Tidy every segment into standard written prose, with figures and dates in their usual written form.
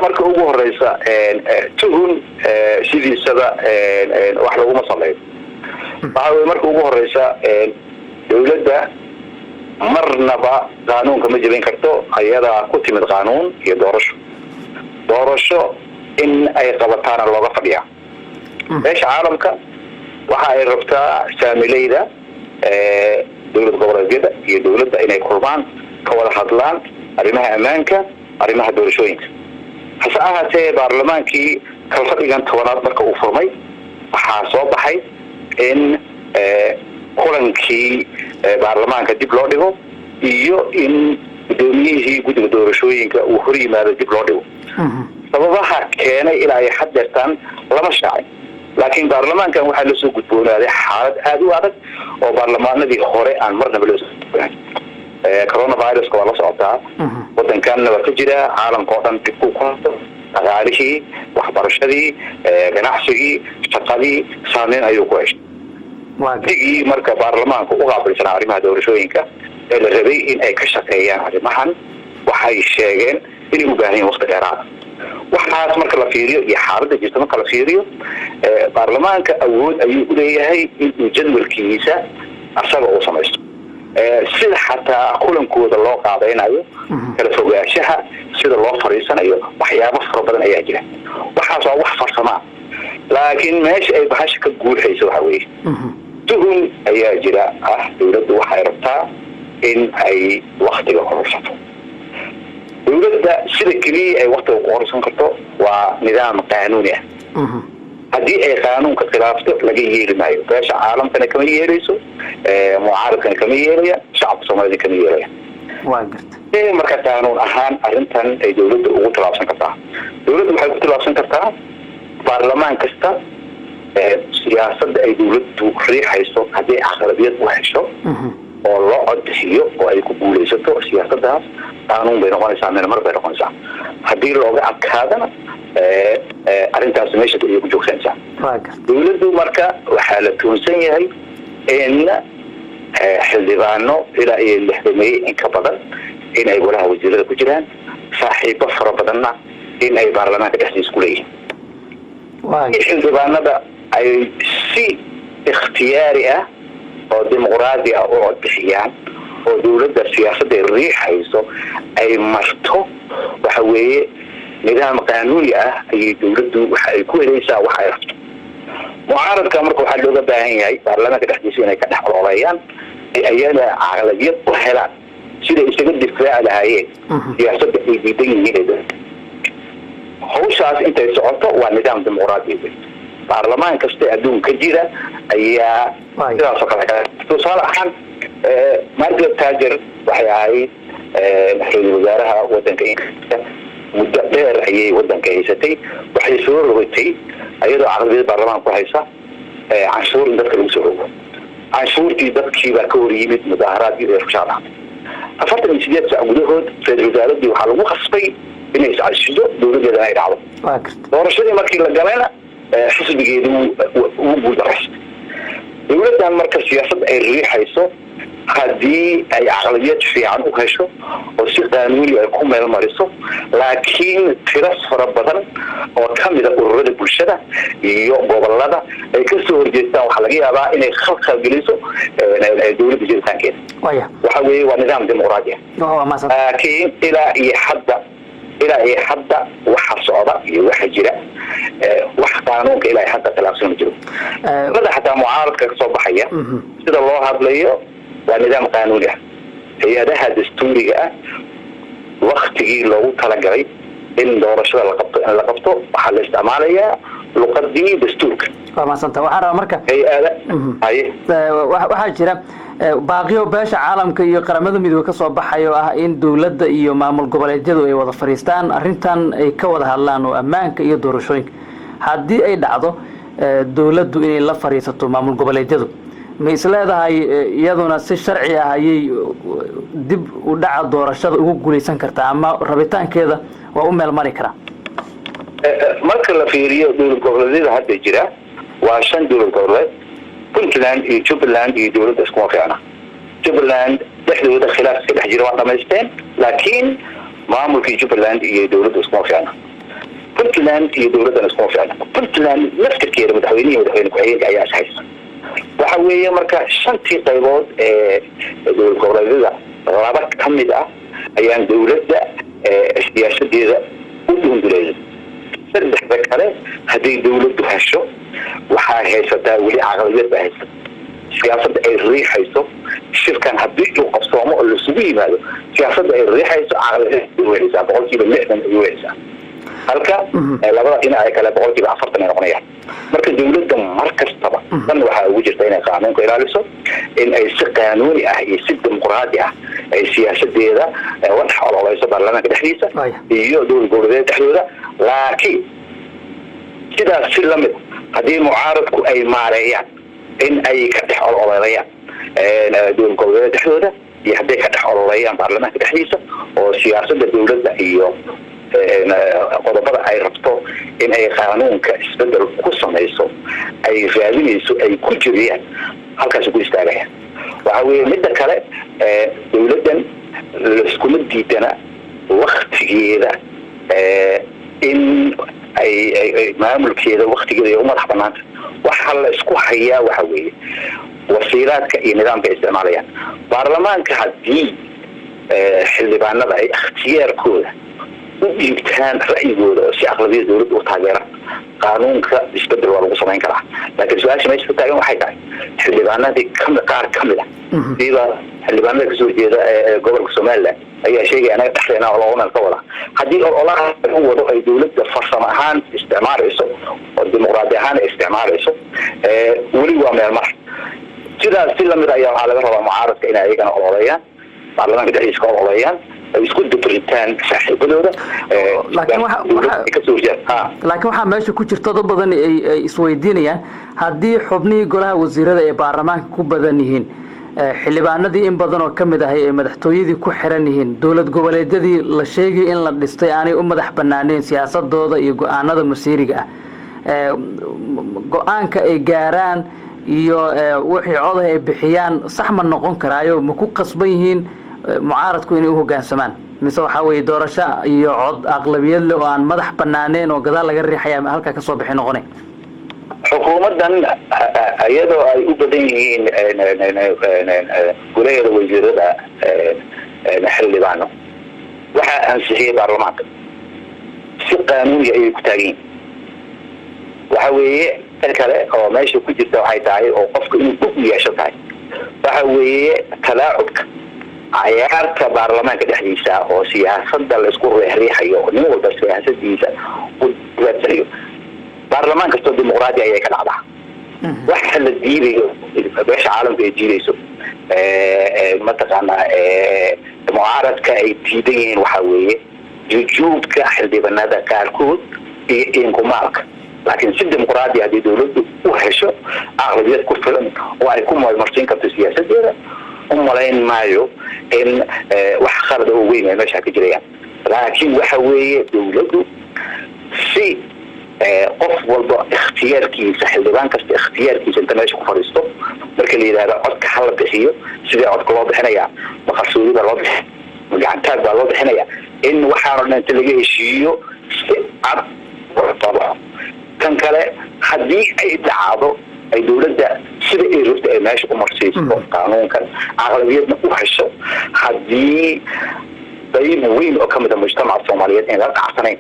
Marka ugu horeysa, tuhun sidiisaba wax laguma sameeyo. Waxa weye, marka ugu horeysa, dawladda marnaba qaanuunka ma jebin karto. Ayadaa ku timid qaanuun iyo doorasho. Doorasho in ay qabataana looga fadhiyaa. Beesha caalamka waxa ay rabtaa saamileyda, dowlad goboleedyada iyo dawladda inay kulmaan, ka wada hadlaan arrimaha ammaanka, arrimaha doorashooyinka. Hase ahaatee, baarlamaankii kalfadhigan 10aad marka uu furmay, waxaa soo baxay in kulankii baarlamaanka dib loo dhigo iyo in guddoomiyihii guddiga doorashooyinka uu hor yimaado dib loo dhigo. Sababaha keenay ilaa ay haddeertaan lama shaacin, laakiin baarlamaankan waxaa lasoo gudboonaaday xaalad aada u adag oo baarlamaanadii hore aan marnaba loo soo gudboonaan. Coronaviruska waa la socotaa, wadankanna waa ka jira, caalamka oo dhan dib ku ku dhaqaalihii, waxbarashadii, ganacsigii, shaqadii saameyn ayuu ku heshay. Guddigii marka baarlamaanka u qaabilsanaa arrimaha doorashooyinka ee la rabay in ay ka shaqeeyaan arrimahan waxay sheegeen inay u baahan yihin waqti dheeraada. Waxaas marka la fiiriyo iyo xaaladda jirta marka la fiiriyo, baarlamaanka awood ayuu uleeyahay inuu jadwalkiisa asaga uu samaysto, sida xataa kulankooda loo qaabaynayo, kala fogaanshaha, sida loo fariisanayo. Waxyaabo fara badan ayaa jira. Waxaas waa wax farsamaa, laakiin meesha ay bahasha ka guuxayso waxa weeye, tuhun ayaa jira ah dawladdu waxay rabtaa in ay waktiga kororsato. Dawladda sida keliya ay waktiga ku kororsan karto waa nidaam qaanuuni ah. Haddii ay qaanuunka khilaafto, laga yeeli maayo. Beesha caalamkana kama yeelayso, mucaaradkana kama yeelaya, shacabka soomaalida kama yeelaya. Waa garta. Marka qaanuun ahaan arrintan ay dawladda ugu tallaabsan kartaa, dawladda waxay ku tallaabsan kartaa baarlamaan kasta siyaasadda ay dawladdu riixayso haddii aqlabiyad u hesho oo loo codbixiyo oo ay ku guulaysato siyaasaddaas, qaanuun bay noqonaysaa, meelmar bay noqonaysaa. Haddii looga adkaadana, arrintaas meesha ayay ku joogsanaysaa. Waa garta. Dawladdu marka waxaa la tuunsan yahay in xildhibaano ilaa iyo 60meeye in ka badan in ay golaha wasiirada ku jiraan, saaxiibo fara badanna in ay baarlamaanka dhexdiisa ku leeyihiin. In xildhibaanada ay si ikhtiyaari ah oo dimuqraadi ah u codbixiyaan oo dawladda siyaasadda ay riixayso ay marto, waxa weeye nidaam qaanuuni ah ayay dawladdu waxa ay ku helaysaa waxa ay rabto. Mucaaradka marka waxaa looga baahan yahay baarlamaanka dhexdiisa inay ka dhex olooleeyaan, ay ayana aqlabiyad u helaan siday isaga difaaci lahaayeen siyaasadda ay diidan yihiin ee dowladda. Hawshaas intay socoto waa nidaam dimuqraadi wey. Baarlamaan kasta adduunka ka jira ayaa sidaasoo kale. Tusaale ahaan, Margaret Thatcher waxay ahayd ra-iisul wasaaraha wadanka Ingiriiska. Muddo dheer ayay wadanka haysatay. Waxay soo rogatay, ayadoo aqlabiyad baarlamaan ku haysa, canshuur in dadka lagu soo rogo. Canshuurtii dadkii baa ka hor yimid, mudaaharaadkii ee rushaa dhacday. 48 saac gudahood ra-isul wasaaradii waxaa lagu khasbay inay iscashido, dowladeedana ay dhacdo. Waa garta. Doorashadii markii la galayna, xisbigeedu wuu guuldaraystay. Dowladdan marka siyaasadda ay riixayso haddii ay aqlabiyad fiican u hesho oo si qaanuuni ay ku meel mariso, laakiin tiro fara badan oo kamida ururada bulshada iyo gobolada ay kasoo horjeestaan, waxaa laga yaabaa inay khalkhal geliso dowladda jiritaankeeda. Waxa weeye waa nidaam dimuqraadi ah. Waa mahadsan. Laakiin ilaa iyo hadda waxa socda iyo waxa jira, wax qaanuunka ilaa iyo hadda khilaafsan ma jiro. Mada xataa mucaaradka kasoo baxaya, sida loo hadlayo waa nidaam qaanuuni ah. Hay-adaha dastuuriga ah waktigii loogu talagalay in doorashada la qabto in la qabto, waxaa la isticmaalayaa luqadii dastuurka. Waa mahadsanta. Waxaan rabaa marka hay-ada haye. Waxaa jira baaqiyo beesha caalamka iyo Qaramada Midoobe kasoo baxay oo ah in dowladda iyo maamul goboleedyadu ay wada fadhiistaan, arrintan ay ka wada hadlaan oo ammaanka iyo doorashooyinka. Haddii ay dhacdo dowladdu inay la fadhiisato maamul goboleedyadu, ma is leedahay iyaduna si sharci ah ayay dib u dhaca doorashada ugu guuleysan kartaa ama rabitaankeeda waa u meel mari karaa? Marka la fiiriyo dowlad goboleedyada hadda jira, waa shan dowlad goboleed. Puntland iyo Jubbaland iyo dowladda iskuma fiicna. Jubbaland dhexdooda khilaaf ka dhex jira waa dhamaysteen, laakiin maamulkii Jubbaland iyo dowladda iskuma fiicna. Puntland iyo dowladdan iskuma ficna. Puntland laftirkeeda madaxweynihi, madaxweyne ku-xigeenka ayaa ishaysta. Waxa weeye marka shantii qaybood ee dowlad goboleedyada laba ka mid ah ayaan dowladda siyaasadeeda u dhunduleeyay. Saddexda kale hadday dowladdu hesho, waxaa haysataa weli caqabiyad baa haysata siyaasadda ay riixayso. Shirkan haddii uu qabsoomo oo lasugu yimaado, siyaasadda ay riixayso caqabiyad weheleysaa, 60% ay weheleysaa, halka labada dhinac ee kale 40% ay noqonayaan. Marka dowladda mar kastaba tan waxaa ugu jirta inay qaanuunka ilaaliso, in ay si qaanuuni ah iyo si dimuqraadi ah ay siyaasadeeda uga dhex ololeyso baarlamaanka dhexdiisa iyo dowlad goboleedyada dhexdooda. Laakiin sidaas si lamid, haddii mucaaradku ay maareeyaan in ay ka dhex ololeeyaan dowlad goboleedyada dhexdooda iyo hadday ka dhex ololeeyaan baarlamaanka dhexdiisa oo siyaasadda dowladda iyo qodobada ay rabto in ay qaanuunka isbedel ku samayso ay raadinayso ay ku jiriyaan, halkaas ku istaagayaan. Waxa weeye midda kale, dowladdan laiskuma diidana waktigeeda in ay maamulkeeda waktigeeda ay u madax banaanta. Waxa la isku hayaa waxa weeye wasiilaadka iyo nidaamka ay isticmaalayaan baarlamaanka. Haddii xildhibaanada ay ikhtiyaarkooda u dhiibtaan ra'yigooda oo si aqlabiyada dowladda u taageeraan, qaanuunka isbedel waa lagu samayn karaa. Laakiin su-aasha meesha ka taagan waxay tahay xildhibaanadii kami qaar ka mid a, siiba xildhibaanada kasoo jeeda ee gobolka Somaliland, ayaa sheegaya anaga dhexdeena ololana ka wada. Haddii ololaha u wado ay dowladda farsamo ahaan isticmaalayso oo dimuqraadi ahaan isticmaalayso, weli waa meel mar. Sidaas si lamid ayaa waxaa laga rabaa mucaaradka inay ayagana ololeeyaan, baarlamaanka dhexdiisa ka ololeeyaan, ay isku dabritaan saaxiibadooda. Laakiin waxaa meesha ku jirta dad badan ay isweydiinayaan, haddii xubnihii golaha wasiirada ee baarlamaanka ku badan yihiin, xildhibaanadii in badan oo ka mid ahay ay madaxtooyadii ku xiran yihiin, dowlad goboleedyadii la sheegay in la dhistay aanay u madax banaaneen siyaasadooda iyo go-aanada masiiriga ah, go-aanka ay gaaraan iyo wixii codaha ay bixiyaan sax ma noqon karaayo? Ma ku qasban yihiin mucaaradku inay u hoggaansamaan, mise waxaa weeye doorasho iyo cod aqlabiyad leh oo aan madax banaaneen oo gadaal laga riixaya halkaa kasoo bixi noqonay? Xukuumaddan iyadoo ay u badan yihiin golaheeda wasiirada xildhibaano, waxaa ansixiyey baarlamaanka, si qaanuuni ayay ku taagan yihin. Waxa weeye tan kale oo meesha ku jirta waxay tahay oo qofka inuu og yeesho tahay, waxa weeye talaacubka cayaarta baarlamaanka dhexdiisa oo siyaasada laisku riixriixayo oo nin walba siyaasadiisa u raadsanayo. Baarlamaan kastoo dimuqraadi ayay ka dhacdaa. Waxa la diidayo, beesha caalamka ay diidayso, mataqaanaa, mucaaradka ay diidan yihiin, waxaa weeye jujuubka xildhibaanada qaarkood iyo inkumaalka. Laakiin si dimuqraadi haddii dawladdu u hesho aqlabiyad ku filan oo ay ku meelmarsiin karto siyaasadeeda, u malayn maayo in wax khalada oo weyn ay meesha ka jirayaan. Laakiin waxa weeye dawladdu si qof walba ikhtiyaarkiisa, xildhibaan kasta ikhtiyaarkiisa inta meesha ku fadhiisto, marka la yidhahdo codka hala bixiyo, sidee codka loo bixinayaa? Ma qarsoodi baa loo bixi? Ma gacantaag baa loo bixinaya? In waxaanoo dhan inta laga heshiiyo si cad soo. Tan kale, haddii ay dhacdo ay dawladda sida ay rabta ay meesha u marsiiso qaanuunkan, aqlabiyadna u hesho, haddii qayb weyn oo kamid a mujtamaca Soomaaliyeed in la dhacsanayn,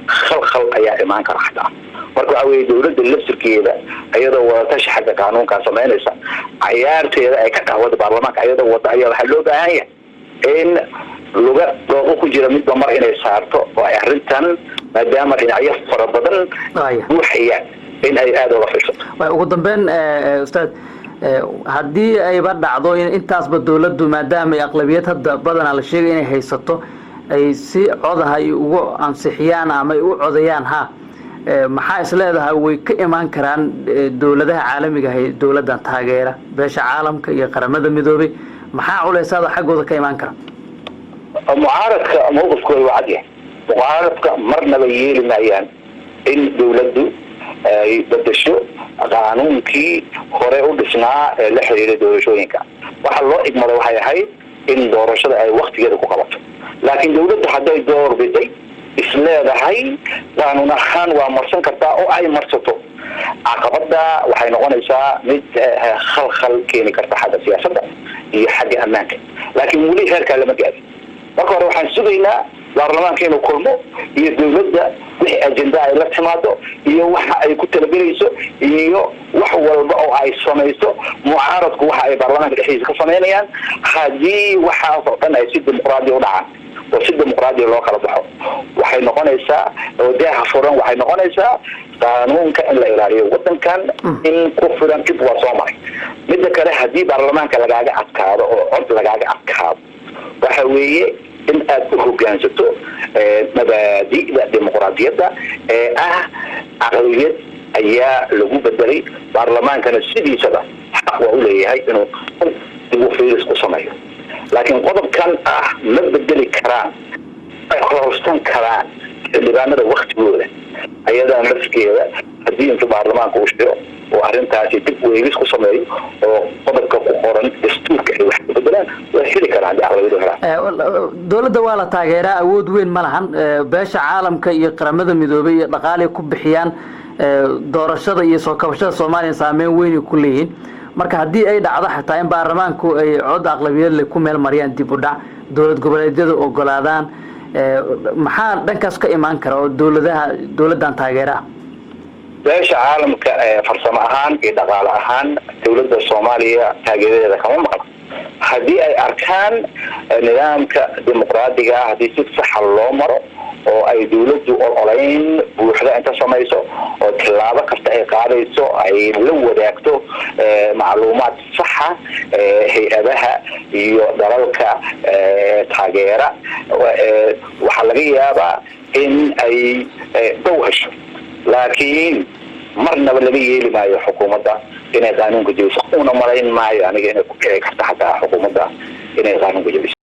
khalkhal ayaa imaan kara xataa. Marka waxa weye dawladda laftirkeeda iyadoo wadatashi xagga qaanuunkaa samaynaysa, cayaarteeda ay ka dhahwada baarlamaanka iyadoo wada, ayaa waxaa loo baahan yahay in luga dhooqo ku jira midba mar inay saarto oo ay arrintan, maadaama dhinacyo fara badan buuxayaan, in ay aada uga fiirsato. Ugu dambeyn, ustaad, haddii ayba dhacdo in intaasba dawladdu, maadaama ay aqlabiyad hadda badanaa la sheegay inay haysato, ay si codaha ay ugu ansixiyaan ama ay u codayaan, ha maxaa is leedahay way ka imaan karaan dowladaha caalamiga ah ee dowladdan taageera, beesha caalamka iyo Qaramada Midoobay? Maxaa culeysaada xaggooda ka imaan kara? Mucaaradka mawqifkooda waa cadyahay. Mucaaradka marnaba yeeli maayaan in dawladdu ay bedesho qaanuunkii hore u dhisnaa ee la xiriiray doorashooyinka. Waxa loo igmada waxay ahayd in doorashada ay waktigeeda ku qabato, laakiin dawladdu hadday door biday Isleedahay qaanuun ahaan waa marsan kartaa oo ay marsato, caqabada waxay noqonaysaa mid khalkhal keeni karta xagga siyaasadda iyo xagga ammaanka. Laakiin weli heerkaa lama gaadin. Marka hore waxaan sugaynaa baarlamaanka inuu kulmo iyo dawladda wixii ajenda ay la timaado iyo waxa ay ku talagelayso iyo wax walba oo ay samayso, mucaaradku waxa ay baarlamaanka dhexdiisa ka samaynayaan. Haddii waxaas oo dhan ay si dimuqraadiya u dhacaan oo si dimuqraadiya loo kala baxo, waxay noqonaysaa oo daaha furan, waxay noqonaysaa qaanuunka in la ilaaliyo. Wadankan in ku filan dib waa soo maray. Midda kale, haddii baarlamaanka lagaaga adkaado oo cod lagaaga adkaado, waxa weeye in aad u hogaansato mabaadi'da dimuqraadiyadda ee ah aqliyad ayaa lagu bedelay. Baarlamaankana sidiisaba xaq waa u leeyahay inuu dib u fiiris ku sameeyo. Laakiin qodobkan ah ma bedeli karaan, ay kororsan karaan xildhibaanada waktigooda, ayadana lafkeeda haddii intuu baarlamaanka u shiro oo arrintaasi dib u eegis ku sameeyo oo qodobka ku qoran dastuurka ay wax ka bedelaan, way heli karaan haddii aqlabiyadu helaan. Dowladda waa la taageeraa, awood weyn ma lahan. Beesha caalamka iyo Qaramada Midoobay iyo dhaqaalay ku bixiyaan doorashada iyo soo kabashada Soomaaliya, saameyn weyn ay ku leeyihiin. Marka haddii ay dhacdo xataa in baarlamaanku ay cod aqlabiyad leh ku meel mariyaan dib u dhac, dowlad goboleedyadu ogolaadaan, maxaa dhankaas ka imaan kara oo dowladaha dowladdan taageeraha? Beesha caalamka farsamo ahaan iyo dhaqaale ahaan dowladda Soomaaliya taageeradeeda kama maqla. Haddii ay arkaan nidaamka dimuqraadiga ah, haddii si saxa loo maro oo ay dowladdu ololeyn buuxda inta samayso oo tillaabo kasta ay qaadayso ay la wadaagto macluumaad saxa hay-adaha iyo dalalka taageera, waxaa laga yaabaa in ay dow hesho. Laakiin marnaba laga yeeli maayo xukuumadda inay qaanuunka jebiso. Una malayn maayo aniga inay ku dhici karto xataa xukuumadda inay qaanuunka jebiso.